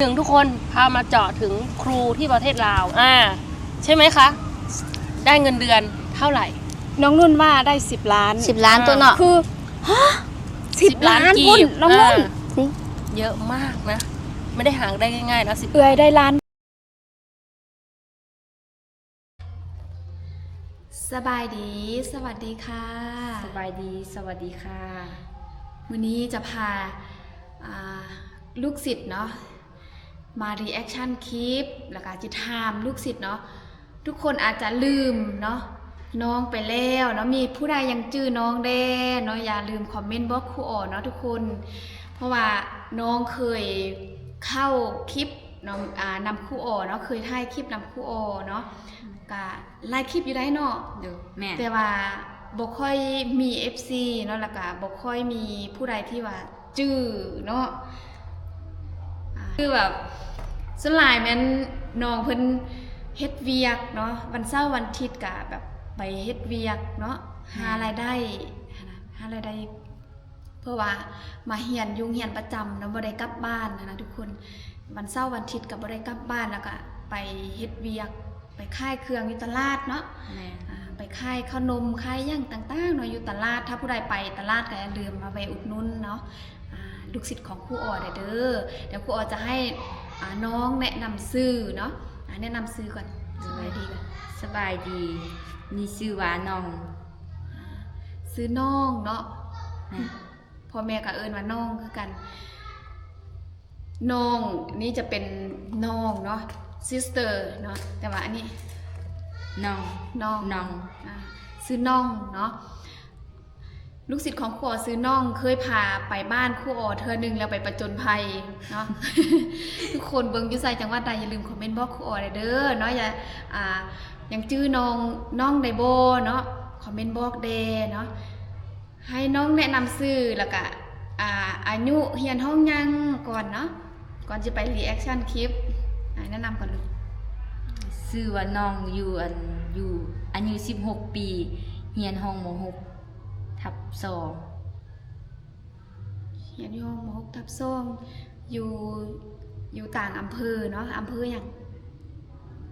หนึ่ง ทุกคนพามาเจาะถึงครูที่ประเทศลาว อ่า ใช่ไหมคะ ได้เงินเดือนเท่าไหร่ น้องนุ่นว่าได้สิบล้าน สิบล้าน อ่า ตัวเนาะ คือ ฮะ สิบล้าน สิบล้านกีบ พุ้น น้องนุ่น อ่า เยอะมากนะ ไม่ได้หาได้ง่ายๆนะ สิบ เอื้อยได้ล้าน ສະບາຍດີ ສະຫວັດດີຄ່ະ ສະບາຍດີ ສະຫວັດດີຄ່ະ ມື້ນີ້ຈະພາ ອ່າ ລູກສິດເນາະ ມາຣີແອັກຊັນຄລິບ ແລ້ວກະຈະຖາມລູກສິດເນາະ ທຸກຄົນອາດຈະລືມເນາະ ນ້ອງໄປແລ້ວເນາະ ມີຜູ້ໃດຍັງຈື່ນ້ອງແດ່ເນາະ ຢ່າລືມຄອມເມັນບອກຄູອໍເນາະທຸກຄົນ ເພາະວ່ານ້ອງເຄີຍເຂົ້າຄລິບ ນຳ ອ່າ ນຳຄູອໍເນາະ ເຄີຍຖ່າຍຄລິບນຳຄູອໍເນາະ ກະຫຼາຍຄລິບຢູ່ໃດ໋ເນາະ ໂດຍ ແມ່ນ ແຕ່ວ່າບໍ່ຄ່ອຍມີເອັຟຊີເນາະ ແລ້ວກະບໍ່ຄ່ອຍມີຜູ້ໃດທີ່ວ່າຈື່ເນາະ ອ່າ ຄືແບບ ສ່ວນຫຼາຍແມ່ນນ້ອງເພິ່ນເຮັດວຽກເນາະ ວັນເສົາວັນອາທິດກະແບບໄປເຮັດວຽກເນາະ ແມ່ນ ຫາລາຍໄດ້ຫັ້ນນະ ຫາລາຍໄດ້ ເພາະວ່າມາຮຽນຢູ່ໂຮງຮຽນປະຈຳເນາະ ບໍ່ໄດ້ກັບບ້ານຫັ້ນນະທຸກຄົນ ວັນເສົາວັນອາທິດກໍບໍ່ໄດ້ກັບບ້ານ ແລ້ວກໍໄປເຮັດວຽກ ໄປຂາຍເຄື່ອງຢູ່ຕະຫຼາດເນາະ ແມ່ນ ອ່າ ໄປຂາຍເຂົ້າໜົມ ຂາຍຫຍັງຕ່າງໆເນາະ ຢູ່ຕະຫຼາດ ຖ້າຜູ້ໃດໄປຕະຫຼາດກໍຢ່າລືມມາແວ່ອຸດໜູນເນາະ ອ່າ ລູກສິດຂອງຄູອໍໄດ້ເດີ ດຽວຄູອໍຈະໃຫ້ ອ່າ ນ້ອງແນະນຳຊື່ເນາະ ອ່າ ແນະນຳຊື່ກ່ອນ ສະບາຍດີກ່ອນ ສະບາຍດີ ນີ້ຊື່ວ່ານ້ອງ ອ່າ ຊື່ນ້ອງເນາະ ແມ່ນ ພໍ່ແມ່ກໍເອີ້ນວ່ານ້ອງຄືກັນ ນ້ອງນີ້ຈະເປັນນ້ອງເນາະ ຊິສເຕີເນາະ ແຕ່ວ່າອັນນີ້ ນ້ອງ ນ້ອງ ນ້ອງ ອ່າ ຊື່ນ້ອງເນາະ ລູກສິດຂອງຄູອໍຊື່ນ້ອງ ເຄີຍພາໄປບ້ານຄູອໍເທື່ອໜຶ່ງ ແລ້ວໄປປະຈົນໄພເນາະ ທຸກຄົນເບິ່ງຢູ່ໃສ ຈັງຫວັດໃດ ຢ່າລືມຄອມເມັນບອກຄູອໍໄດ້ເດີເນາະ ຢ່າ ອ່າ ຍັງຈື່ນ້ອງ ນ້ອງໄດ້ບໍ່ເນາະ ຄອມເມັນບອກແດ່ເນາະ. ໃຫ້ນ້ອງແນະນຳຊື່ ແລ້ວກະ ອ່າ ອາຍຸ ຮຽນຫ້ອງຫຍັງກ່ອນເນາະ ກ່ອນຈະໄປຣີແອັກຊັນຄລິບ ອ່າ ແນະນຳກ່ອນລູກ. ຊື່ວ່ານ້ອງ ຢູ່ ອັນ ຢູ່ ອາຍຸສິບຫົກປີ ຮຽນຫ້ອງ ມໍຫົກ ທັບສອງ ຮຽນຢູ່ຫ້ອງ ມໍຫົກ ທັບສອງ ຢູ່ ຢູ່ຕ່າງອຳເພີເນາະ ອຳເພີຫຍັງ?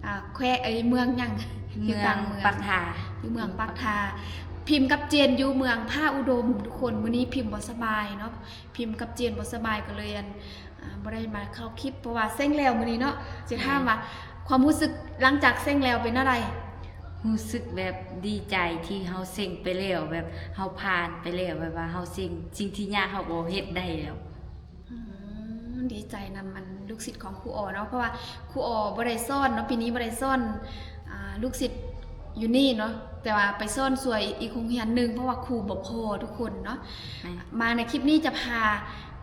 ອ່າ ແຄວ ເອີຍ ເມືອງຫຍັງ? ຢູ່ຕ່າງເມືອງ ເມືອງປາກທາ ຢູ່ເມືອງປາກທາ ພິມກັບເຈນຢູ່ເມືອງຜາອຸດົມ ທຸກຄົນ ມື້ນີ້ພິມບໍ່ສະບາຍເນາະ ພິມກັບເຈນບໍ່ສະບາຍ ກໍເລີຍ ອັນ ອ່າ ບໍ່ໄດ້ມາເຂົ້າຄລິບ ເພາະວ່າເສັງແລ້ວມື້ນີ້ເນາະ ຊິຖາມວ່າ ແມ່ນ ຄວາມຮູ້ສຶກຫຼັງຈາກເສັງແລ້ວເປັນແນວໃດ? ຮູ້ສຶກແບບດີໃຈທີ່ເຮົາເສັງໄປແລ້ວ ແບບເຮົາຜ່ານໄປແລ້ວ ແບບວ່າເຮົາເສັງ ສິ່ງທີ່ຍາກເຮົາກໍເຮັດໄດ້ແລ້ວ. ອືມ ດີໃຈນຳ ອັນ ລູກສິດຂອງຄູອໍເນາະ ເພາະວ່າຄູອໍບໍ່ໄດ້ສອນເນາະ ປີນີ້ບໍ່ໄດ້ສອນ ອ່າ ລູກສິດຢູ່ນີ້ເນາະ ແຕ່ວ່າໄປສອນຊ່ວຍອີກໂຮງຮຽນໜຶ່ງ ເພາະວ່າຄູບໍ່ພໍທຸກຄົນເນາະ. ແມ່ນ ມາໃນຄລິບນີ້ຈະພາ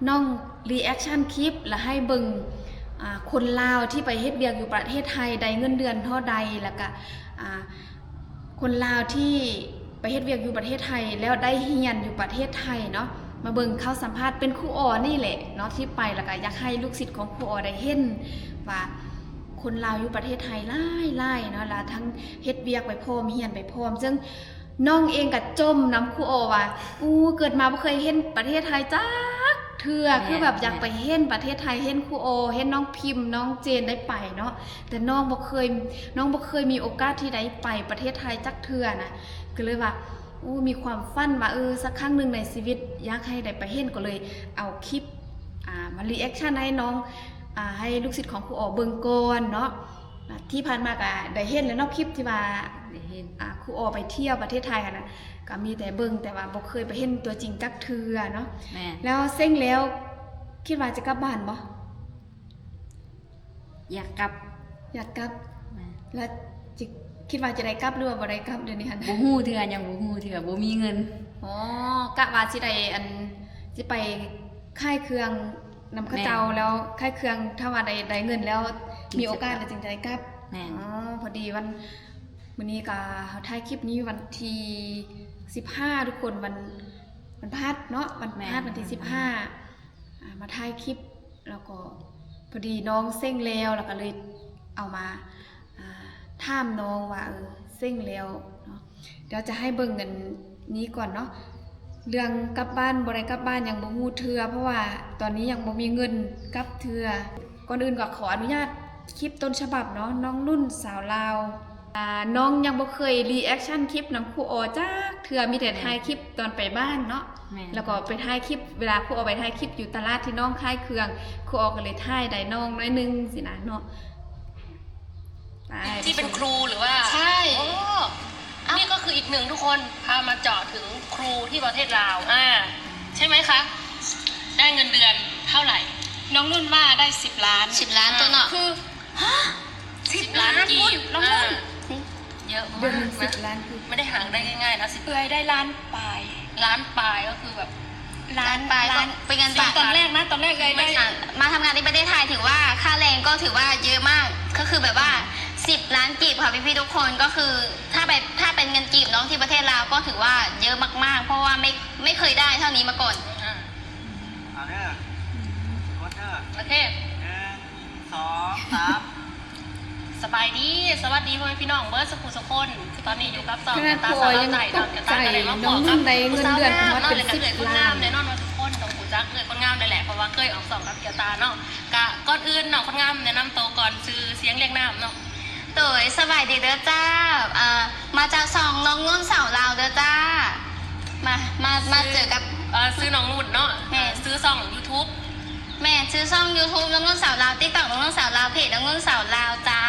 ນ້ອງຣີແອັກຊັນຄລິບ ແລະ ໃຫ້ເບິ່ງ ອ່າ ຄົນລາວທີ່ໄປເຮັດວຽກຢູ່ປະເທດໄທ ໄດ້ເງິນເດືອນເທົ່າໃດ ແລ້ວກະ ອ່າ ຄົນລາວທີ່ໄປເຮັດວຽກຢູ່ປະເທດໄທ ແລ້ວໄດ້ຮຽນຢູ່ປະເທດໄທເນາະ ມາເບິ່ງເຂົ້າສຳພາດ ເປັນຄູອໍນີ້ແຫຼະເນາະ ທີ່ໄປ ແລ້ວກະຢາກໃຫ້ລູກສິດຂອງຄູອໍໄດ້ເຫັນວ່າ ຄົນລາວຢູ່ປະເທດໄທຫຼາຍໆເນາະ ແລ້ວທັງເຮັດວຽກໄປພ້ອມ ຮຽນໄປພ້ອມ ເຊິ່ງນ້ອງເອງກະຈົ່ມນຳຄູອໍວ່າ ອູ້ ເກີດມາບໍ່ເຄີຍເຫັນປະເທດໄທຈັກເທື່ອ ແມ່ນ ຄືແບບຢາກໄປເຫັນປະເທດໄທ ເຫັນຄູອໍ ເຫັນນ້ອງພິມ ນ້ອງເຈນໄດ້ໄປເນາະ ແຕ່ນ້ອງບໍ່ເຄີຍ ນ້ອງບໍ່ເຄີຍມີໂອກາດທີ່ໄດ້ໄປປະເທດໄທຈັກເທື່ອນະ ກໍເລີຍວ່າ ໂອ້ ມີຄວາມຝັນວ່າ ເອີ ສັກຄັ້ງໜຶ່ງໃນຊີວິດຢາກໃຫ້ໄດ້ໄປເຫັນ ກໍເລີຍເອົາຄລິບ ອ່າ ມາຣີແອັກຊັນໃຫ້ນ້ອງ ອ່າ ໃຫ້ລູກສິດຂອງຄູອໍເບິ່ງກ່ອນເນາະ ທີ່ຜ່ານມາກໍໄດ້ເຫັນແລ້ວເນາະ ຄລິບທີ່ວ່າ ໄດ້ເຫັນ ອ່າ ຄູອໍໄປທ່ຽວປະເທດໄທຫັ້ນນະ ກໍມີແຕ່ເບິ່ງ ແຕ່ວ່າບໍ່ເຄີຍໄປເຫັນຕົວຈິງຈັກເທື່ອເນາະ. ແມ່ນ ແລ້ວເສັງແລ້ວ ຄິດວ່າຈະກັບບ້ານບໍ່? ຢາກກັບ ຢາກກັບ ແມ່ນ ແລ້ວຈະ ຄິດວ່າຈະໄດ້ກັບ ຫຼືວ່າບໍ່ໄດ້ກັບດຽວນີ້ຫັ້ນ? ບໍ່ຮູ້ເທື່ອ ຍັງບໍ່ຮູ້ເທື່ອ ບໍ່ມີເງິນ. ອໍ ກະວ່າຊິໄດ້ ອັນ ຊິໄປຂາຍເຄື່ອງນຳເຂົາເຈົ້າ ແມ່ນ ແລ້ວຂາຍເຄື່ອງ ຖ້າວ່າໄດ້ ໄດ້ເງິນແລ້ວ ມີໂອກາດແລ້ວຈຶ່ງຈະໄດ້ກັບ. ແມ່ນ ອໍ ພໍດີວັນ ມື້ນີ້ກະເຮົາຖ່າຍຄລິບນີ້ວັນທີສິບຫ້າ ທຸກຄົນ ວັນ ວັນພະຫັດເນາະ ວັນພະຫັດ ວັນທີສິບຫ້າ ອ່າ ມາຖ່າຍຄລິບ ແລ້ວກໍພໍດີນ້ອງເສັງແລ້ວ ແລ້ວກໍເລີຍເອົາມາ ອ່າ ຖາມນ້ອງວ່າ ເອີ ເສັງແລ້ວເນາະ. ດຽວຈະໃຫ້ເບິ່ງອັນນີ້ກ່ອນເນາະ ເລື່ອງກັບບ້ານບໍ່ໄດ້ກັບບ້ານຍັງບໍ່ຮູ້ເທື່ອ ເພາະວ່າຕອນນີ້ຍັງບໍ່ມີເງິນກັບເທື່ອ. ກ່ອນອື່ນກໍຂໍອະນຸຍາດຄລິບຕົ້ນສະບັບເນາະ ນ້ອງນຸ່ນ ສາວລາວ. ອ່າ ນ້ອງຍັງບໍ່ເຄີຍຣີແອັກຊັນຄລິບນຳຄູອໍຈັກເທື່ອ ມີແຕ່ ແມ່ນ ຖ່າຍຄລິບຕອນໄປບ້ານເນາະ ແມ່ນ ແລ້ວກໍໄປຖ່າຍຄລິບ ເວລາຄູອໍໄປຖ່າຍຄລິບຢູ່ຕະຫຼາດທີ່ນ້ອງຂາຍເຄື່ອງ ຄູອໍກໍເລີຍຖ່າຍໄດ້ນ້ອງໜ້ອຍໜຶ່ງຊີ້ນະເນາະ. ໄປ ທີ່ເປັນຄູຫຼືວ່າ ໃຊ່ ໂອ້ ນີ້ກໍຄືອີກໜຶ່ງ ທຸກຄົນ ພາມາເຈາະເຖິງຄູທີ່ປະເທດລາວ ອ່າ ໃຊ່ໄໝຄະ? ໄດ້ເງິນເດືອນເທົ່າໃດ? ນ້ອງນຸ່ນວ່າໄດ້ສິບລ້ານ ສິບລ້ານ ອ່າ ຕົວເນາະ ຄື ຮະ ສິບລ້ານກີບ ສິບລ້ານພຸ້ນ ນ້ອງນຸ່ນ ອ່າ ເຍອະມາກນະ ເດືອນໜຶ່ງສິບລ້ານກີບ ໄມ່ໄດ້ຫາໄດ້ງ່າຍໆນະ ສິບ ເອື້ອຍໄດ້ລ້ານປາຍ ລ້ານປາຍ ກໍຄືແບບ ລ້ານ ລ້ານປາຍ ລ້ານ ກໍເປັນເງິນບາດ ຕອນແລກນະ ຕອນແລກເອື້ອຍໄດ້ ມາທຳງານທີ່ປະເທດໄທ ຖືວ່າຄ່າແຮງກໍຖືວ່າເຍອະມາກ ກໍຄືແບບວ່າສິບລ້ານກີບຄ່ະ ພີ່ໆທຸກຄົນ ກໍຄືຖ້າໄປ ຖ້າເປັນເງິນກີບເນາະ ທີ່ປະເທດລາວກໍຖືວ່າເຍອະມາກໆ ເພາະວ່າໄມ່ ໄມ່ເຄີຍໄດ້ເທົ່ານີ້ມາກ່ອນ. ອ່າ ເອົາເດີ ກົດເດີ ໂອເຄ ໜຶ່ງ ສອງ ສາມ ສະບາຍດີ ສະຫວັດດີພໍ່ແມ່ພີ່ນ້ອງເບິດສຸຂູສຸຄົນ ຕອນນີ້ຢູ່ກັບຊ່ອງແກ້ວຕາສາວລາວໃຕ້ເນາະ ແກ້ວຕາກໍໄດ້ມາພໍ້ກັບຜູ້ສາວງາມເນາະ ແລ້ວກໍເອື້ອຍຄົນງາມ ແນ່ນອນວ່າທຸກຄົນຕ້ອງຮູ້ຈັກເອື້ອຍຄົນງາມແຫຼະ ເພາະວ່າເຄີຍອອກຊ່ອງກັບແກ້ວຕາເນາະ. ກະກ່ອນອື່ນນ້ອງຄົນງາມແນະນຳໂຕກ່ອນ ຊື່ສຽງລຽງນາມເນາະ. ໂດຍ ສະບາຍດີເດີເຈົ້າ ເອີ ມາຈາກຊ່ອງນ້ອງນຸ່ນສາວລາວເດີເຈົ້າ ມາ ມາ ມາເຈີກັບ ເອີ ຊື່ນ້ອງນຸ່ນເນາະ ແມ່ນ ຊື່ຊ່ອງຢູທູບ ແມ່ນ ຊື່ຊ່ອງຢູທູບນ້ອງນຸ່ນສາວລາວ ຕິກຕັອກນ້ອງນຸ່ນສາວລາວ ເພຈນ້ອງນຸ່ນສາວລາວຈ້າ.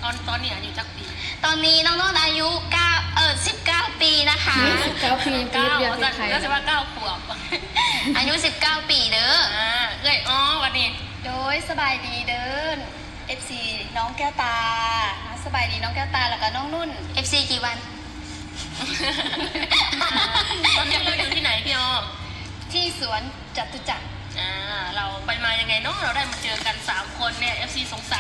ຕອນ ຕອນນີ້ອາຍຸຈັກປີ? ຕອນນີ້ນ້ອງນຸ່ນອາຍຸເກົ້າ ເອີ ສິບເກົ້າປີນະຄະ ສິບເກົ້າປີ ຍັງໄປເຮັດວຽກຢູ່ໄທ ກໍຊິວ່າເກົ້າຂວບ ອາຍຸສິບເກົ້າປີເດີ ອ່າ ເອື້ອຍອໍ ບັດນີ້ ໂດຍ ສະບາຍດີເດີ ເອັຟຊີນ້ອງແກ້ວຕາ ສະບາຍດີນ້ອງແກ້ວຕາ ແລ້ວກໍນ້ອງນຸ່ນ ເອັຟຊີ ກີ່ວັນ? ຕອນນີ້ເຮົາຢູ່ທີ່ໄຫນພີ່ອໍ? ທີ່ສວນຈະຕຸຈັກ ອ່າ ເຮົາໄປມາຍັງໄງເນາະ ເຮົາໄດ້ມາເຈີກັນສາມຄົນເນຍ ເອັຟຊີສົງໄສ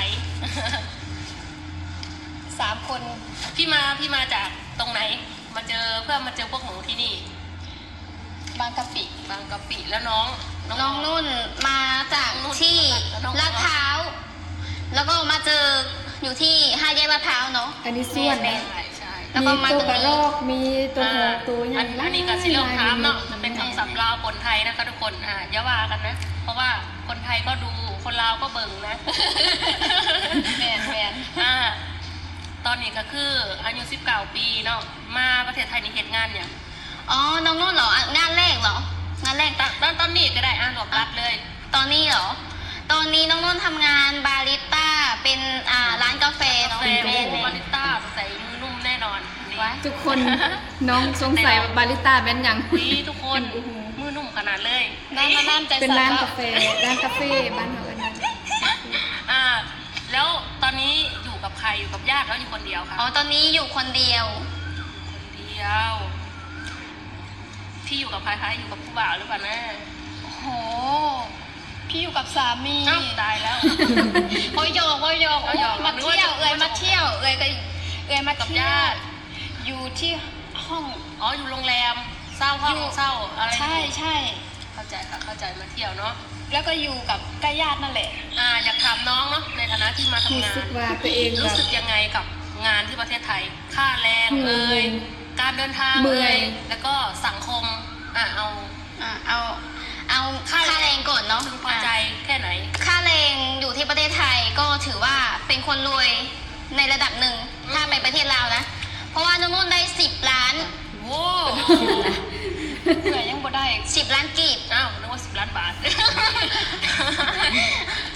ສາມຄົນ ພີ່ມາ ພີ່ມາຈາກຕົງໄຫນ ມາເຈີ ເພື່ອມາເຈີພວກໜູທີ່ນີ້? ບາງກະປິ ບາງກະປິ ແລ້ວນ້ອງ ນ້ອງນຸ່ນມາຈາກທີ່ລາດພຮ້າວ ແລ້ວກໍມາເຈີຢູ່ທີ່ຫ້າແຍກລາດພຮ້າວເນາະ ອັນນີ້ສວນ ແມ່ນ ໃຊ່ ແລ້ວກໍມາຕົງນີ້ ມີໂຕກະລອກ ມີໂຕຫອກ ອ່າ ໂຕຫຍັງ ອັນ ອັນນີ້ກໍຊິເລີ່ມຖາມເນາະ ຈະເປັນຄຳສັບລາວປົນໄທນະຄະທຸກຄົນ ອ່າ ຢ່າວ່າກັນນະ ເພາະວ່າຄົນໄທກໍດູ ຄົນລາວກໍເບິ່ງນະ ແມ່ນໆ ອ່າ ຕອນນີ້ກໍຄືອາຍຸສິບເກົ້າປີເນາະ ມາປະເທດໄທນີ້ເຮັດງານຫຍັງ? ອໍ ນ້ອງນຸ່ນເຫາະ? ອາ ງານແລກເຫາະ? ງານແລກ ຕອນ ຕອນ ຕອນນີ້ກໍໄດ້ ອ່າ ລວບລັດເລີຍ ຕອນນີ້ເຫາະ? ຕອນນີ້ນ້ອງນຸ່ນທຳງານບາຣິສຕາ ເປັນ ອ່າ ຮ້ານກາເຟເນາະ ແມ່ນໆ ບາຣິສຕາ ໃສ່ມືນຸ່ມແນ່ນອນ ທຸກຄົນ ນ້ອງສົງໄສວ່າບາຣິສຕາແມ່ນຫຍັງ? ອຸ້ຍ ທຸກຄົນ ມືນຸ່ມຂະໜາດເລີຍ ນັ້ນໆ ເປັນຮ້ານກາເຟ ຮ້ານກາເຟ ບ້ານເຮົາເອີ້ນ ອ່າ ແລ້ວຕອນນີ້ຢູ່ກັບໃຄ? ຢູ່ກັບຍາດ ຫຼືຢູ່ຄົນດຽວຄະ? ອໍ ຕອນນີ້ຢູ່ຄົນດຽວ ຄົນດຽວ ພີ່ຢູ່ກັບໃຜຄະ? ຢູ່ກັບຜູ້ບ່າວຫຼືເປົ່ານະ? ໂອ້ໂຫ ພີ່ຢູ່ກັບສາມີ. ອ້າວ ຕາຍແລ້ວ ເວົ້າຫຍອກ ເວົ້າຫຍອກ ເວົ້າຫຍອກ ມາທ່ຽວ ເອື້ອຍມາທ່ຽວ ເອື້ອຍກໍ ເອື້ອຍມາທ່ຽວ ກັບຍາດ ຢູ່ທີ່ຫ້ອງ ອໍ ຢູ່ໂຮງແຮມ ເຊົ່າຫ້ອງ ຢູ່ ເຊົ່າອະໄລ ໃຊ່ ໃຊ່ ເຂົ້າໃຈ ເຂົ້າໃຈ ມາທ່ຽວເນາະ ແລ້ວກໍຢູ່ກັບໃກ້ຍາດນັ້ນແຫຼະ. ອ່າ ຢາກຖາມນ້ອງເນາະ ໃນຖານະທີ່ມາທຳງານ ຮູ້ສຶກວ່າຕົວເອງ ຮູ້ສຶກຍັງໄງກັບງານທີ່ປະເທດໄທ? ຄ່າແຮງເອີຍ ການເດີນທາງເອີຍ ແລ້ວກໍສັງຄົມ ອ່າ ເອົາ ອ່າ ເອົາ ເອົາຄ່າແຮງກ່ອນເນາະ ເພິ່ງພໍໃຈແຄ່ໃດ? ຄ່າແຮງຢູ່ທີ່ປະເທດໄທກໍຖືວ່າເປັນຄົນລວຍໃນລະດັບໜຶ່ງ ຖ້າໄປປະເທດລາວນະ ເພາະວ່ານ້ອງນຸ່ນໄດ້ສິບລ້ານ. ໂອ້ ເອື້ອຍຍັງບໍ່ໄດ້ ສິບລ້ານກີບ. ອ້າວ ນຶກວ່າສິບລ້ານບາດ.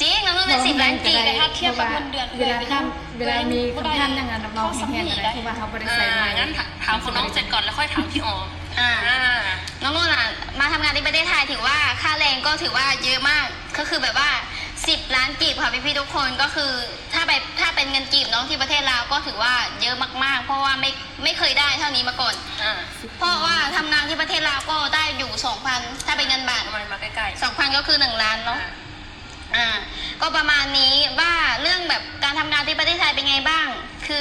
ຈິງ ນ້ອງນຸ່ນໄດ້ສິບລ້ານກີບ ແຕ່ຖ້າທຽບກັບເງິນເດືອນເອື້ອຍ ເວລາມີຄຳຖາມຫຍັງນະ ເວົ້າແຮງໆກໍໄດ້ ເພາະວ່າເຮົາບໍ່ໄດ້ໃສ່ໄມ ອ່າ ໃນ ອ່າ ຊັ້ນຖາມຂອງນ້ອງເສັດກ່ອນ ແລ້ວຄ່ອຍຖາມພີ່ອໍ. ອ່າ ອ່າ ນ້ອງນຸ່ນນະ ມາທຳງານທີ່ປະເທດໄທ ຖືວ່າຄ່າແຮງກໍຖືວ່າເຍອະມາກ ກໍຄືແບບວ່າສິບລ້ານກີບຄ່ະ ພີ່ໆທຸກຄົນ ກໍຄື ຖ້າໄປ ຖ້າເປັນເງິນກີບເນາະ ທີ່ປະເທດລາວກໍຖືວ່າເຍອະມາກໆ ເພາະວ່າໄມ່ ໄມ່ເຄີຍໄດ້ເທົ່ານີ້ມາກ່ອນ. ອ່າ ເພາະວ່າທຳງານທີ່ປະເທດລາວກໍໄດ້ຢູ່ສອງພັນ ຖ້າເປັນເງິນບາດ ເອົາມາໃກ້ໆ ສອງພັນກໍຄືໜຶ່ງລ້ານເນາະ. ອ່າ ອ່າ ກໍປະມານນີ້ ວ່າເລື່ອງແບບການທຳງານທີ່ປະເທດໄທເປັນໄງບ້າງ? ຄື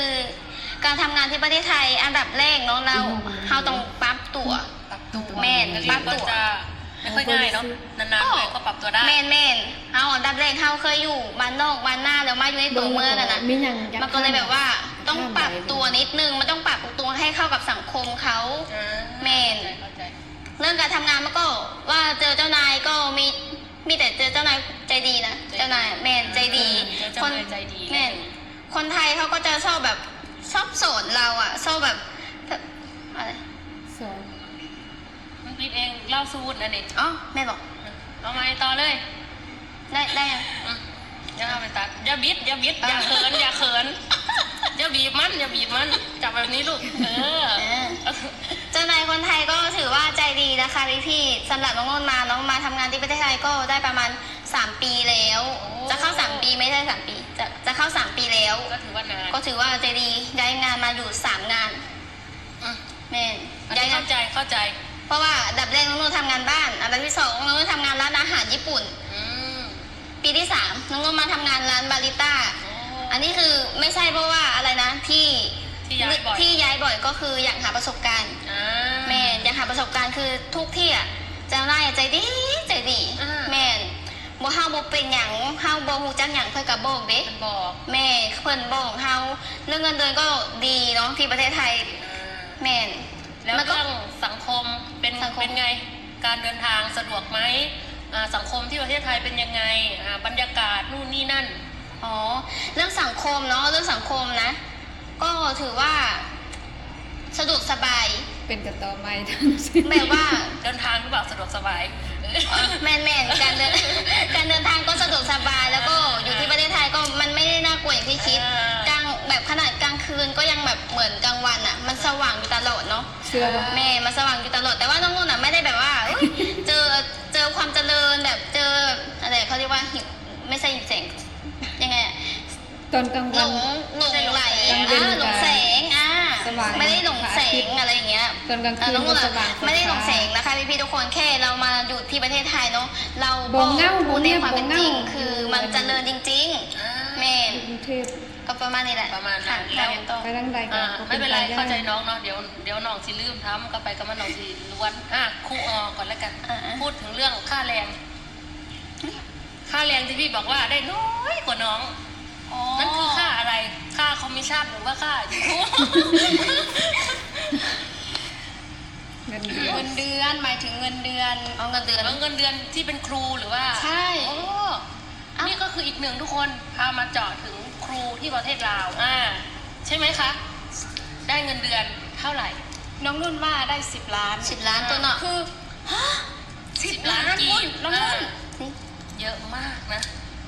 ການທຳງານທີ່ປະເທດໄທ ອັນດັບແລກເນາະ ແລ້ວເຮົາຕ້ອງປັບຕົວ ປັບຕົວ ແມ່ນ ປັບຕົວ ມັນກໍຈະໄມ່ຄ່ອຍງ່າຍເນາະ ນານໆໄປກໍປັບຕົວໄດ້. ແມ່ນໆ ເຮົາອັນດັບແລກເຮົາເຄີຍຢູ່ບ້ານນອກບ້ານນາ ແລ້ວມາຢູ່ໃນຕົວເມືອງຫັ້ນນະ ມັນກໍເລີຍແບບວ່າຕ້ອງປັບຕົວນິດໜຶ່ງ ມັນຕ້ອງປັບຕົວໃຫ້ເຂົ້າກັບສັງຄົມເຂົາ. ອ່າ ແມ່ນ ເຂົ້າໃຈ ເລື່ອງການທຳງານມັນກໍວ່າເຈີເຈົ້ານາຍກໍມີ ມີແຕ່ເຈີເຈົ້ານາຍໃຈດີນະ ເຈົ້ານາຍ ແມ່ນ ໃຈດີ ເຈົ້ານາຍໃຈດີ ແມ່ນ ຄົນໄທເຂົາກໍຈະຊອບແບບ ຊອບສອນເຮົາອະ ຊອບແບບ ແບບ ອະໄລ ສອນ ມັນຜິດເອງ ເລົ່າສູດອັນນີ້ ອໍ ແມ່ນບໍ່? ເອົາໃໝ່ຕໍ່ເລີຍ ໄດ້ ໄດ້ ອືມ ຢ່າເອົາໄປຕັດ ຢ່າບິດ ຢ່າບິດ ເອີ ຢ່າເຂີນ ຢ່າເຂີນ ຢ່າບີບມັນ ຢ່າບີບມັນ ຈັບແບບນີ້ລູກ ເອີ ເອີ ເຈົ້ານາຍຄົນໄທກໍຖືວ່າໃຈດີນະຄະພີ່ໆ ສຳລັບນ້ອງນຸ່ນມາ ນ້ອງມາທຳງານທີ່ປະເທດໄທກໍໄດ້ປະມານສາມປີແລ້ວ ໂອ້ ຈະເຂົ້າສາມປີ ໄມ່ໃຊ່ສາມປີ ຈະ ຈະເຂົ້າສາມປີແລ້ວ ກໍຖືວ່ານານ ກໍຖືວ່າໃຈດີ ຍ້າຍງານມາຢູ່ສາມງານ ອືມ ແມ່ນ ອັນນີ້ ຍ້າຍງານ ເຂົ້າໃຈ ເຂົ້າໃຈ ເພາະວ່າອັນດັບແລກນ້ອງນຸ່ນທຳງານບ້ານ ອັນດັບທີສອງນ້ອງນຸ່ນທຳງານຮ້ານອາຫານຍີ່ປຸ່ນ ອືມ ປີທີສາມນ້ອງນຸ່ນມາທຳງານຮ້ານບາຣິຕ້າ ໂອ້ ອັນນີ້ຄືໄມ່ໃຊ່ເພາະວ່າອະໄລນະ ທີ່ ທີ່ຍ້າຍບ່ອຍ ທີ່ຍ້າຍບ່ອຍກໍຄືຢາກຫາປະສົບການ ອາ ແມ່ນ ຢາກຫາປະສົບການ ຄືທຸກທີ່ອະ ເຈົ້ານາຍໃຈດີ ໃຈດີ ອາ ແມ່ນ ບໍ່ ເຮົາບໍ່ເປັນຫຍັງ ເຮົາບໍ່ຮູ້ຈັກຫຍັງ ເພິ່ນກໍບອກເດ້ ເພິ່ນບອກ ແມ່ນ ເພິ່ນບອກເຮົາ ເລື່ອງເງິນເດືອນກໍດີເນາະ ທີ່ປະເທດໄທ ອາ ແມ່ນ ແລ້ວເລື່ອງສັງຄົມເປັນ ສັງຄົມ ເປັນໄງ? ການເດີນທາງສະດວກໄໝ? ອາ ສັງຄົມທີ່ປະເທດໄທເປັນຍັງໄງ? ອາ ບັນຍາກາດ ນູ່ນນີ້ນັ້ນ. ອໍ ເລື່ອງສັງຄົມເນາະ ເລື່ອງສັງຄົມນະ ກໍຖືວ່າສະດວກສະບາຍ ເປັນກະຕໍໃໝ່ທັງສິ້ນ ແບບວ່າເດີນທາງຫຼືວ່າສະດວກສະບາຍ? ແມ່ນໆ ການເດີນ ການເດີນທາງກໍສະດວກສະບາຍ ແລ້ວກໍຢູ່ທີ່ປະເທດໄທກໍມັນໄມ່ໄດ້ໜ້າກົວຢ່າງທີ່ຄິດ ເອີ ກາງ ແບບຂະໜາດກາງຄືນກໍຍັງແບບເໝືອນກາງວັນນະ ມັນສະຫວ່າງຢູ່ຕະຫຼອດເນາະ. ເຊື່ອບໍ່? ແມ່ນ ມັນສະຫວ່າງຢູ່ຕະຫຼອດ ແຕ່ວ່ານ້ອງນຸ່ນນະ ໄມ່ໄດ້ແບບວ່າ ເອີຍ ເຈີ ເຈີຄວາມຈະເລີນ ແບບເຈີ ອະໄລ ເຂົາຮຽກວ່າ ໄມ່ໃຊ່ຫິມແສງ ຍັງໄງອະ ຕອນກາງວັນ ຫຼົງ ຫຼົງໄຫຼ ກາງເວັນ ອາ ຫຼົງແສງ ອາ ສະຫວ່າງ ໄມ່ໄດ້ຫຼົງແສງ ພະອາທິດ ອະໄລຢ່າງເງຍ ຕອນກາງຄືນ ເອີ ນ້ອງນຸ່ນນະ ບໍ່ສະຫວ່າງ ໄມ່ໄດ້ຫຼົງແສງນະຄະ ພີ່ໆ ທຸກຄົນ ແຄ່ເຮົາມາຢູ່ທີ່ປະເທດໄທເນາະ ເຮົາບໍ່ເຫງົາ ບໍ່ເຫງົາ ໃນຄວາມເປັນຈິງ ບໍ່ເຫງົາ ຄືມັນຈະເລີນຈິງໆ ອາ ແມ່ນ ຢູ່ກຸງເທບ ກໍປະມານນີ້ແຫຼະ ປະມານນັ້ນ ແລ້ວ ໄປທາງໃດກໍ ອາ ບໍ່ເປັນ ໄປໄດ້ ເຂົ້າໃຈນ້ອງເນາະ ດຽວ ດຽວນ້ອງຊິລືມ ຖາມກັບໄປກັບມານ້ອງຊິລວນ ອາ ຄູອໍກ່ອນລະກັນ ອາໆ ພູດເຖິງເລື່ອງຄ່າແຮງ ຄ່າແຮງທີ່ພີ່ບອກວ່າໄດ້ນ້ອຍກວ່ານ້ອງ ອໍ ນັ້ນຄືຄ່າອະໄລ? ຄ່າຄອມມິຊັນ ຫຼືວ່າຄ່າຢູທູບ? ເງິນເດືອນ ເງິນເດືອນ ໝາຍເຖິງເງິນເດືອນ ອໍ ເງິນເດືອນ ເອີ ເງິນເດືອນທີ່ເປັນຄູ ຫຼືວ່າ ໃຊ່ ອໍ ເອົ້າ ນີ້ກໍຄືອີກໜຶ່ງ ທຸກຄົນ ພາມາເຈາະເຖິງຄູທີ່ປະເທດລາວ ອາ ໃຊ່ໄໝຄະ? ໄດ້ເງິນເດືອນເທົ່າໃດ? ນ້ອງນຸ່ນວ່າໄດ້ສິບລ້ານ ສິບລ້ານ ໂຕເນາະ ຄື ຮະ ສິບລ້ານ ສິບລ້ານກີບ ພຸ້ນ ນ້ອງນຸ່ນ ອາ ເຢີະມາກນະ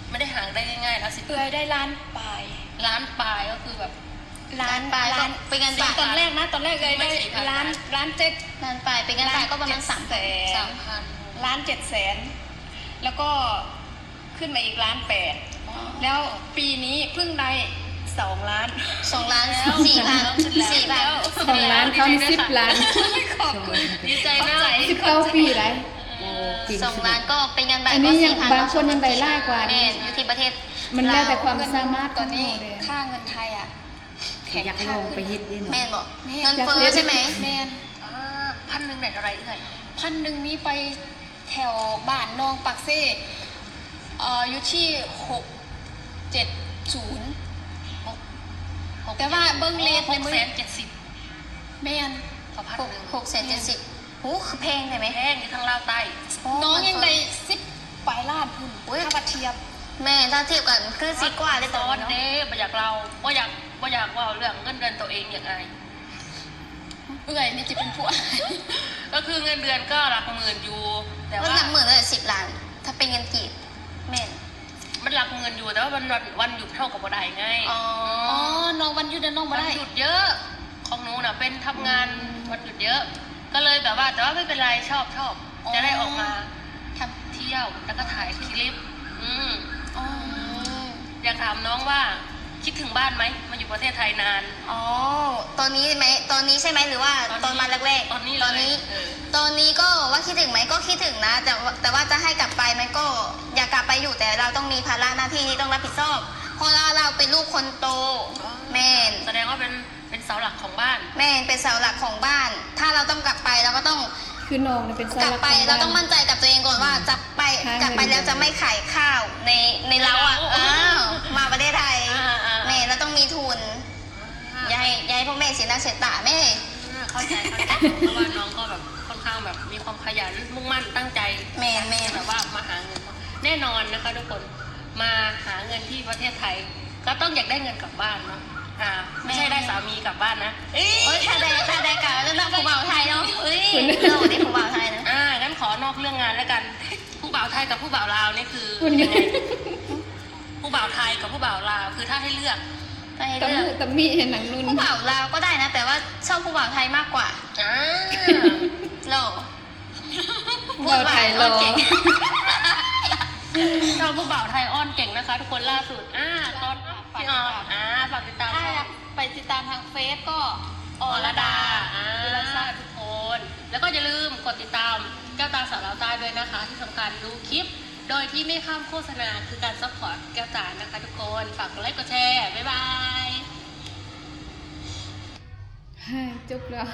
ໄມ່ໄດ້ຫາໄດ້ງ່າຍໆນະ ສິບ ເອື້ອຍໄດ້ລ້ານປາຍ ລ້ານປາຍ ກໍຄືແບບ ລ້ານ ລ້ານປາຍ ລ້ານ ເປັນເງິນບາດ ຕອນແລກນະ ຕອນແລກເອື້ອຍໄດ້ລ້ານ ລ້ານເຈັດ ລ້ານປາຍ ເປັນເງິນບາດກໍປະມານສາມພັນ ສາມພັນ ລ້ານເຈັດແສນ ແລ້ວກໍ ຂຶ້ນມາອີກລ້ານແປດ ອໍ ແລ້ວປີນີ້ເພິ່ງໄດ້ສອງລ້ານ ສອງລ້ານສີ່ພັນ ສີ່ພັນ ສອງລ້ານ ເຂົານີ້ສິບລ້ານ ຂອບຄຸນ ດີໃຈນຳ ສິບເກົ້າປີໄດ໋ ໂອ້ ເກັ່ງ ສອງລ້ານກໍເປັນເງິນບາດ ອັນນີ້ຍັງ ກໍສີ່ພັນ ບາງຄົນຍັງໄດ້ຫຼາຍກວ່າ ແມ່ນ ຢູ່ທີ່ປະເທດ ມັນແລ້ວແຕ່ຄວາມສາມາດ ຕອນນີ້ຄ່າເງິນໄທອະ ຢາກລອງໄປເຮັດເດ້ເນາະ ແມ່ນບໍ່? ແມ່ນ ເງິນເຟີໃຊ່ໄໝ? ແມ່ນ ອາ ພັນໜຶ່ງໄດ້ເທົ່າໃດເອື້ອຍ? ພັນໜຶ່ງນີ້ໄປ ແຖວບ້ານໜອງປາກເຊ ເອີ ຢູ່ທີ່ຫົກເຈັດສູນ ຫົກ ແຕ່ວ່າເບິ່ງເຣດໃນມື້ ຫົກແສນເຈັດສິບ ແມ່ນ ຕໍ່ພັນໜຶ່ງ ຫົກ ຫົກແສນເຈັດສິບ ແມ່ນ ໂອ້ ຄືແພງແທ້ແມ ແພງ ຢູ່ທາງລາວໃຕ້ ໂອ້ ນ້ອງຍັງໄດ້ສິບປາຍລ້ານພຸ້ນ ໂອ້ຍ ຖ້າວ່າທຽບ ແມ່ນ ຖ້າທຽບກັນຄືຊິກວ່າເດ້ ຕອນເນາະ ບໍ່ຢາກເລົ່າ ບໍ່ຢາກ ບໍ່ຢາກເວົ້າເລື່ອງເງິນເດືອນໂຕເອງ ຢາກອາຍ. ເອື້ອຍນີ້ຈະເປັນຜູ້ ກໍຄືເງິນເດືອນກໍຫຼັກໝື່ນຢູ່ ແຕ່ວ່າ ຫຼັກໝື່ນເລີຍ ສິບລ້ານ ຖ້າເປັນເງິນກີບ ແມ່ນ ມັນຫຼັກໝື່ນຢູ່ ແຕ່ວ່າວັນ ວັນ ວັນຢຸດເຮົາກໍບໍ່ໄດ້ໄງ ອໍ ອໍ ນ້ອງວັນຢຸດນະ ນ້ອງບໍ່ໄດ້ ວັນຢຸດເຍີະ ຂອງໜູນະເປັນທຳງານ ອືມ ວັນຢຸດເຍີະ ກໍເລີຍແບບວ່າ ແຕ່ວ່າໄມ່ເປັນໄລ ຊອບ ຊອບ ອໍ ຈະໄດ້ອອກມາ ທ່ຽວ ແລ້ວກໍຖ່າຍຄລິບ ອືມ ອໍ ຢາກຖາມນ້ອງວ່າ ຄິດເຖິງບ້ານໄໝ? ມາຢູ່ປະເທດໄທນານ ອໍ ຕອນນີ້ໄໝ? ຕອນນີ້ໃຊ່ໄໝ? ຫຼືວ່າຕອນມາແລກໆ? ຕອນນີ້ເລີຍ ຕອນນີ້ ເອີ ຕອນນີ້ກໍວ່າຄິດເຖິງໄໝ? ກໍຄິດເຖິງນະ ແຕ່ວ່າ ແຕ່ວ່າຈະໃຫ້ກັບໄປ ມັນກໍຢາກກັບໄປຢູ່ ແຕ່ເຮົາຕ້ອງມີພາລະໜ້າທີ່ທີ່ຕ້ອງຮັບຜິດຊອບ ເພາະວ່າເຮົາເປັນລູກຄົນໂຕ ອໍ ແມ່ນ ສະແດງວ່າເປັນ ເປັນເສົາຫຼັກຂອງບ້ານ ແມ່ນ ເປັນເສົາຫຼັກຂອງບ້ານ ຖ້າເຮົາຕ້ອງກັບໄປ ເຮົາກໍຕ້ອງ ຄືນ້ອງນີ້ເປັນເສົາຫຼັກຂອງບ້ານ ເຮົາຕ້ອງໝັ້ນໃຈກັບຕົວເອງກ່ອນວ່າຈະໄປ ກັບໄປແລ້ວຈະໄມ່ຂາຍຂ້າວໃນ ໃນເລົ້າ ເອີ ມາປະເທດໄທ ແມ່ນ ເຮົາຕ້ອງມີທຶນ ຢ່າໃຫ້ ຢ່າໃຫ້ພວກແມ່ເສຍໜ້າເສຍຕາແມ່ ເອີ ເຂົ້າໃຈ ເຂົ້າໃຈ ເພາະວ່ານ້ອງກໍແບບຄ່ອນຂ້າງແບບມີຄວາມຂະຫຍັນ ມຸ່ງໝັ້ນ ຕັ້ງໃຈ ແມ່ນໆ ແບບວ່າມາຫາເງິນ แน่นอนนะคะทุกคน มาหาเงินที่ประเทศไทย ก็ต้องอยากได้เงินกลับบ้านเนาะ อ่า ไม่ใช่ได้สามีกลับบ้านนะ เอ้ย โอ๊ย ถ้าได้ ถ้าได้กลับแล้วเนาะ ผู้บ่าวไทยเนาะ เอ้ย เนาะ ได้ผู้บ่าวไทยนะ อ่า งั้นขอนอกเรื่องงานแล้วกัน ผู้บ่าวไทยกับผู้บ่าวลาวนี่คือยังไง ผู้บ่าวไทยกับผู้บ่าวลาว คือถ้าให้เลือก ถ้าให้เลือก ตำหนิ ตำหนิให้นางนุ่น ผู้บ่าวลาวก็ได้นะ แต่ว่าชอบผู้บ่าวไทยมากกว่า อ่า หล่อ ผู้บ่าวไทยหล่อ ชอบผู้บ่าวไทยอ้อนเก่งนะคะทุกคน ล่าสุด อ่า ตอนพี่ออม อ่า ฝากติดตาม ถ้าอยากไปติดตามทางเฟซก็ อรดา อรดา อ่า วิลาชาติ ทุกคน แล้วก็อย่าลืมกดติดตามแก้วตาสาวลาวใต้ด้วยนะคะ ที่สำคัญดูคลิปโดยที่ไม่ข้ามโฆษณา คือการซัพพอร์ตแก้วตานะคะทุกคน ฝากกดไลค์กดแชร์ บ๊ายบาย จบแล้ว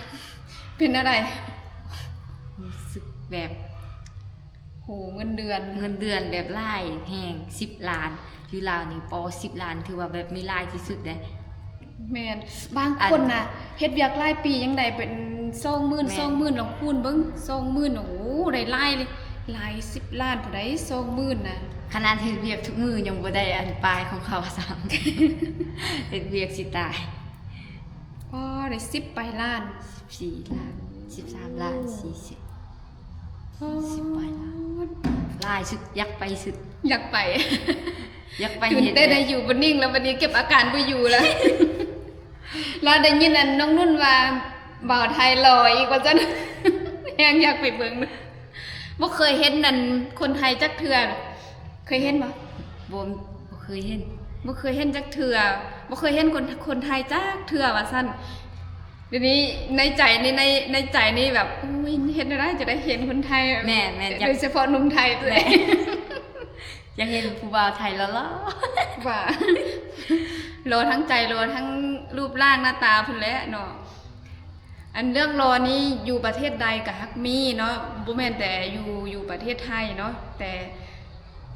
เป็นอะไร รู้สึกแบบ โห เงินเดือน เงินเดือนแบบหลายแฮง สิบล้าน อยู่ลาวนี่ ปอ สิบล้าน ถือว่าแบบมีหลายที่สุดเด้ แม่น บางคนน่ะ อัน เฮ็ดเวียกหลายปียังได้เป็นสองหมื่น แม่น สองหมื่น ลองคูณเบิ่ง สองหมื่น โอ้โห ได้หลายเลย หลายสิบล้านพุ้นใด๋ สองหมื่น น่ะ ขนาดเฮ็ดเวียกทุกมื้อยังบ่ได้อันปลายของเขาซ้ำ เฮ็ดเวียกสิตาย ปอ ได้สิบปลายล้าน สิบสี่ล้าน สิบสามล้าน สี่สิบ สิบปลายล้าน หลายสุด อยากไปสุด อยากไป อยากไป ตื่นเต้น เฮ็ด ได้อยู่บ่นิ่งแล้ว บัดนี้เก็บอาการบ่อยู่แล้ว แล้วได้ยินอันน้องนุ่นว่าบ่าวไทยหล่ออีกว่าซั่น แฮงอยากไปเบิ่ง บ่เคยเห็นนั่นคนไทยจักเทื่อ เคยเห็นบ่ บ่ บ่เคยเห็น บ่เคยเห็นจักเทื่อ บ่เคยเห็นคน คนไทยจักเทื่อว่าซั่น เดี๋ยวนี้ในใจนี่ ใน ในใจนี่แบบ โอ๊ย เฮ็ดแนวใดจะได้เห็นคนไทย แม่นๆ อยาก โดยเฉพาะหนุ่มไทย แม่น อยากเห็นผู้บ่าวไทยหล่อๆ ว่า หล่อทั้งใจ หล่อทั้งรูปร่างหน้าตาพุ้นแหละเนาะ อันเรื่องหล่อนี่อยู่ประเทศใดก็ฮักมีเนาะ บ่แม่นแต่อยู่ อยู่ประเทศไทยเนาะ แต่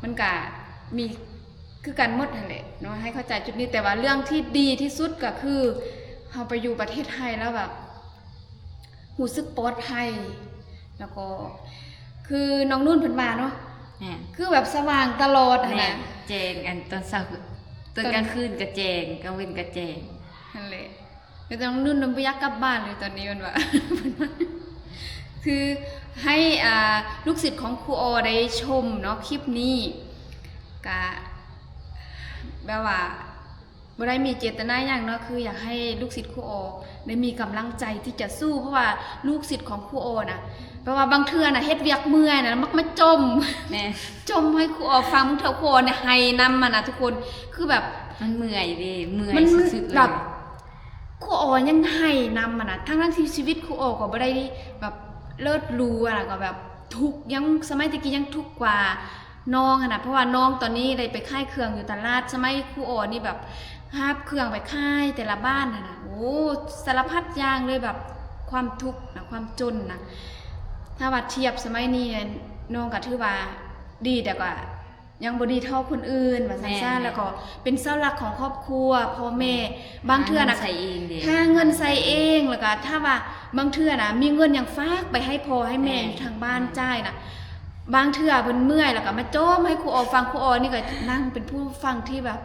มันก็มีคือกันหมดหั้นแหละเนาะ ให้เข้าใจจุดนี้ แต่ว่าเรื่องที่ดีที่สุดก็คือ เฮาไปอยู่ประเทศไทยแล้วแบบ รู้สึกปลอดภัย แล้วก็ คือน้องนุ่นเพิ่นว่าเนาะ แม่น คือแบบสว่างตลอดหั้น แม่ น่ะ แจ้ง อันตอนเช้า ตอน ตอนกลางคืนก็แจ้ง กลางเว็นก็แจ้ง นั่นแหละ แต่น้องนุ่นมันบ่อยากกลับบ้านเลยตอนนี้มันว่า คือให้ อ่า ลูกศิษย์ของครูออได้ชมเนาะ คลิปนี้ กะ แบบว่า บ่ได้มีเจตนาหยังเนาะ คืออยากให้ลูกศิษย์ครูออได้มีกำลังใจที่จะสู้ เพราะว่าลูกศิษย์ของครูออน่ะ แปลว่าบางเทื่อน่ะเฮ็ดเวียกเมื่อยน่ะ มักมาจ่ม แม่น จ่มให้ครูออฟัง บางเทื่อครูออเนี่ยไห้นำหั้นน่ะทุกคน คือแบบ มันเมื่อยเด้ เมื่อย มัน สุดๆ เลย แบบ ครูออยังไห้นำหั้นน่ะ ทั้งๆ ที่ชีวิตครูออก็บ่ได้แบบเลิศหรูอะนะ ก็แบบทุกข์ ยัง สมัยแต่กี้ยังทุกข์กว่า น้องหั้นน่ะ เพราะว่าน้องตอนนี้ได้ไปขายเครื่องอยู่ตลาด สมัยครูออนี่แบบหาบเครื่องไปขายแต่ละบ้านหั้นน่ะ โอ้ สารพัดอย่างเลย แบบความทุกข์นะ ความจนนะ ถ้าว่าเทียบสมัยนี้ น้องก็ถือว่าดี แต่ก็ยังบ่ดีเท่าคนอื่น ว่าซั่นซะ แม่นๆ แล้วก็เป็นเสาหลักของครอบครัว พ่อแม่ บางเทื่อนะ หาเงินใช้เองเด้ หาเงินใช้เอง แล้วก็ถ้าว่าบางเทื่อนะ มีเงินหยังฝากไปให้พ่อให้แม่ แม่น อยู่ทางบ้าน แม่น จ่ายนะ บางเทื่อเพิ่นเมื่อยแล้วก็มาจ่มให้ครูออฟัง ครูออนี่ก็นั่งเป็นผู้ฟังที่แบบ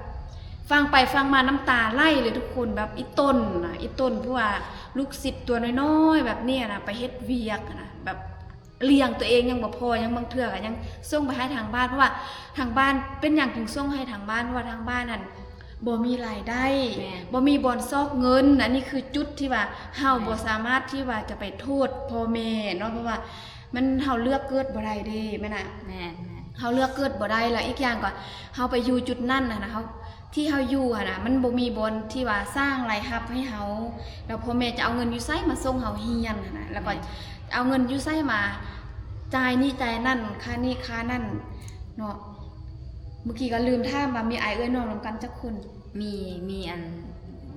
ฟังไปฟังมาน้ำตาไหลเลยทุกคน แบบอีต้นนะ อีต้นผู้ว่าลูกศิษย์ตัวน้อยๆ แบบเนี้ยนะ ไปเฮ็ดเวียกนะ แบบเลี้ยงตัวเองยังบ่พอ ยังบางเทื่อก็ยังส่งไปให้ทางบ้าน เพราะว่าทางบ้าน เป็นหยังถึงส่งให้ทางบ้าน เพราะว่าทางบ้านนั่นบ่มีรายได้ แม่น บ่มีบ่อนซอกเงิน อันนี้คือจุดที่ว่าเฮา แม่น บ่สามารถที่ว่าจะไปโทษพ่อแม่เนาะ เพราะว่า มัน เฮาเลือกเกิดบ่ได้เด้ แม่นน่ะ แม่นๆ เฮาเลือกเกิดบ่ได้ แล้วอีกอย่างก็เฮาไปอยู่จุดนั้นน่ะนะ เฮา ที่เฮาอยู่หั่นน่ะ มันบ่มีบ่อนที่ว่าสร้างรายรับให้เฮา แล้วพ่อแม่จะเอาเงินอยู่ไสมาส่งเฮาเรียนหั่นน่ะ แล้วก็ แม่น เอาเงินอยู่ไสมาจ่ายหนี้จ่ายนั่น ค่าหนี้ค่านั่นเนาะ เมื่อกี้ก็ลืมถามว่ามีอ้ายเอื้อยน้องนำกันจักคน มี มีอัน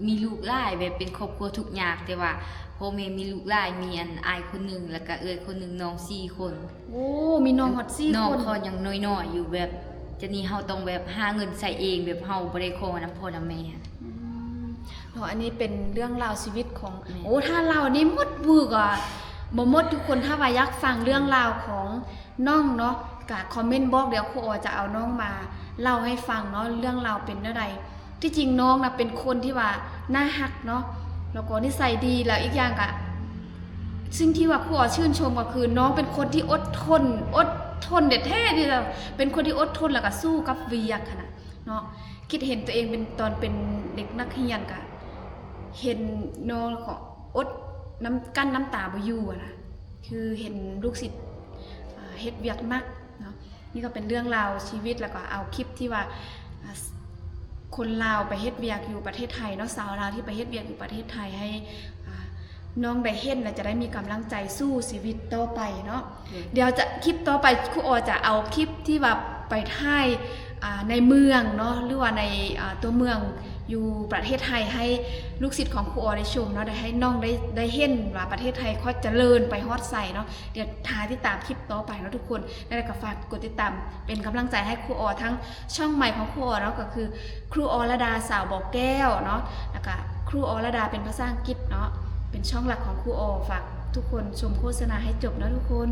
มีลูกหลาย แบบเป็นครอบครัวทุกข์ยาก แต่ว่าพ่อแม่มีลูกหลาย มีอันอ้ายคนหนึ่ง แล้วก็เอื้อยคนหนึ่ง น้องสี่คน โอ้ มีน้องฮอดสี่คน น้องเขายังน้อยๆ อยู่ แบบจะนี้เฮาต้องแบบหาเงินใช้เอง แบบเฮาบ่ได้ขอนำพ่อนำแม่ อืม เนาะ อันนี้เป็นเรื่องราวชีวิตของ แม่น โอ้ ถ้าเล่านี่หมดมื้อก็บ่หมดทุกคน ถ้าว่าอยากฟังเรื่องราวของ น้องเนาะ ກະຄອມເມັນບອກ ດຽວຄູອໍຈະເອົານ້ອງມາເລົ່າໃຫ້ຟັງເນາະ ເລື່ອງລາວເປັນແນວໃດ. ທີ່ຈິງນ້ອງນະເປັນຄົນທີ່ວ່າໜ້າຮັກເນາະ ແລ້ວກໍນິໄສດີ ແລ້ວອີກຢ່າງກະ ສິ່ງທີ່ວ່າຄູອໍຊື່ນຊົມກໍຄື ນ້ອງເປັນຄົນທີ່ອົດທົນ ອົດທົນແທ້ໆ ທີ່ແບບເປັນຄົນທີ່ອົດທົນ ແລ້ວກໍສູ້ກັບວຽກຫັ້ນນະເນາະ. ຄິດເຫັນຕົວເອງເປັນ ຕອນເປັນເດັກນັກຮຽນ ກະເຫັນນ້ອງ ແລ້ວກໍອົດນ້ຳ ກັ້ນນ້ຳຕາບໍ່ຢູ່ຫັ້ນນະ ຄືເຫັນລູກສິດ ອ່າ ເຮັດວຽກໜັກເນາະ. ນີ້ກໍເປັນເລື່ອງລາວຊີວິດ ແລ້ວກໍເອົາຄລິບທີ່ວ່າ ອ່າ ຄົນລາວໄປເຮັດວຽກຢູ່ປະເທດໄທເນາະ ຊາວລາວທີ່ໄປເຮັດວຽກຢູ່ປະເທດໄທ ໃຫ້ ອ່າ ນ້ອງໄດ້ເຫັນ ແລະ ຈະໄດ້ມີກຳລັງໃຈສູ້ຊີວິດຕໍ່ໄປເນາະ. ໂດຍ ດຽວຈະ ຄລິບຕໍ່ໄປ ຄູອໍຈະເອົາຄລິບທີ່ວ່າໄປຖ່າຍ ອ່າ ໃນເມືອງເນາະ ຫຼືວ່າໃນ ອ່າ ຕົວເມືອງຢູ່ປະເທດໄທ ໃຫ້ລູກສິດຂອງຄູອໍໄດ້ຊົມເນາະ ໄດ້ໃຫ້ນ້ອງໄດ້ ໄດ້ເຫັນວ່າປະເທດໄທຄວາມຈະເລີນໄປຮອດໃສເນາະ. ດຽວຖ້າຕິດຕາມຄລິບຕໍ່ໄປເນາະທຸກຄົນ. ແລ້ວກໍຝາກກົດຕິດຕາມເປັນກຳລັງໃຈໃຫ້ຄູອໍ ທັງຊ່ອງໃໝ່ຂອງຄູອໍເນາະ ກໍຄືຄູອໍລະດາສາວບໍ່ແກ້ວເນາະ ແລ້ວກໍຄູອໍລະດາເປັນພາສາອັງກິດເນາະ ເປັນຊ່ອງຫຼັກຂອງຄູອໍ. ຝາກທຸກຄົນຊົມໂຄສະນາໃຫ້ຈົບເນາະທຸກຄົນ.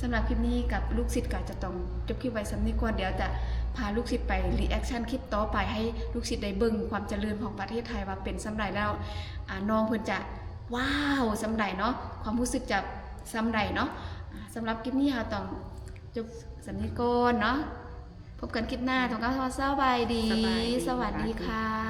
ສຳລັບຄລິບນີ້ກັບລູກສິດກໍຈະຕ້ອງຈົບຄລິບໄວ້ສ່ຳນີ້ກ່ອນ. ດຽວຈະພາລູກສິດໄປຣີແອັກຊັນຄລິບຕໍ່ໄປ ໃຫ້ລູກສິດໄດ້ເບິ່ງຄວາມຈະເລີນຂອງປະເທດໄທວ່າເປັນສ່ຳໃດ ແລ້ວ ອ່າ ນ້ອງເພິ່ນຈະ ວ້າວ ສ່ຳໃດເນາະ ຄວາມຮູ້ສຶກຈະສ່ຳໃດເນາະ. ອ່າ ສຳລັບຄລິບນີ້ເຮົາຕ້ອງຈົບສ່ຳນີ້ກ່ອນເນາະ. ພົບກັນຄລິບໜ້າ. ຕ້ອງກ່າວຄຳວ່າສະບາຍດີ. ສະບາຍດີ. ສະຫວັດດີຄ່ະ.